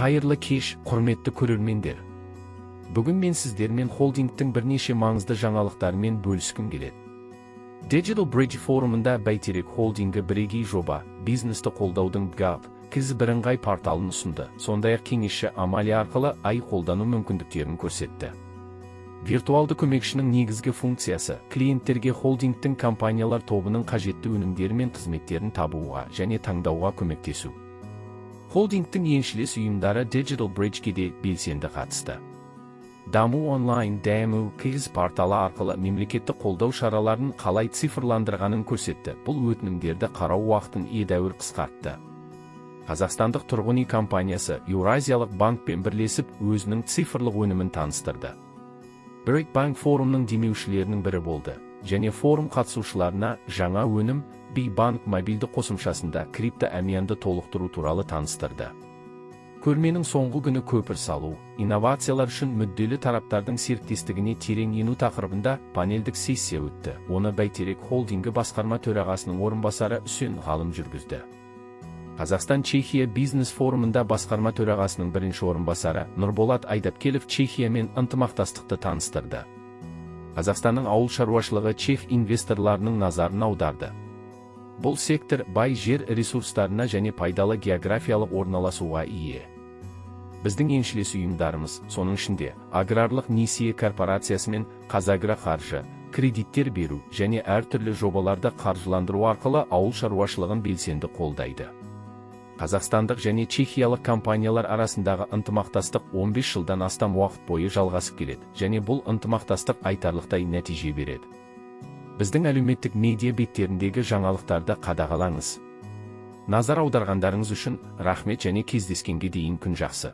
Қайырлы кеш, құрметті көрермендер. Бүгін мен сіздермен холдингтің бірнеше маңызды жаңалықтарымен бөліскім келеді. Digital Bridge форумында Бәйтерек холдингі бірегей жоба, бизнесті қолдаудың Gov. kz бірыңғай порталын ұсынды, сондай-ақ кеңесші Амалия арқылы AI қолдану мүмкіндіктерін көрсетті. Виртуалды көмекшінің негізгі функциясы клиенттерге холдингтің компаниялар тобының қажетті өнімдері мен қызметтерін табуға және таңдауға көмектесу. Холдингтің еншілес ұйымдары Digital Bridge-ге де белсенді қатысты. Даму онлайн Даму kz порталы арқылы мемлекеттік қолдау шараларын қалай цифрландырғанын көрсетті. Бұл өтінімдерді қарау уақытын едәуір қысқартты. Қазақстандық тұрғын үй компаниясы Еуразиялық банкпен бірлесіп өзінің цифрлық өнімін таныстырды. BRIC Bank форумның демеушілерінің бірі болды және форум қатысушыларына жаңа өнім B-Bank мобильді қосымшасында крипто әмиянды толықтыру туралы таныстырды. Көрменің соңғы күні көпір салу, инновациялар үшін мүдделі тараптардың серіктестігіне терең ену тақырыбында панельдік сессия өтті. Оны Бәйтерек холдингі басқарма төрағасының орынбасары Үсен Ғалым жүргізді. Қазақстан-Чехия бизнес форумында басқарма төрағасының бірінші орынбасары Нұрболат Айдапкелов Чехиямен ынтымақтастықты таныстырды. Қазақстанның ауыл шаруашылығы чех инвесторларының назарын аударды. Бұл сектор бай жер ресурстарына және пайдалы географиялық орналасуға ие. Біздің еншілес ұйымдарымыз, соның ішінде Аграрлық несие корпорациясы мен ҚазАгроҚаржы, кредиттер беру және әртүрлі жобаларды қаржыландыру арқылы ауыл шаруашылығын белсенді қолдайды. Қазақстандық және чехиялық компаниялар арасындағы ынтымақтастық 15 жылдан астам уақыт бойы жалғасып келеді және бұл ынтымақтастық айтарлықтай нәтиже береді. Біздің әлеуметтік медиа беттеріндегі жаңалықтарды қадағалаңыз. Назар аударғандарыңыз үшін рахмет және кездескенге дейін күн жақсы.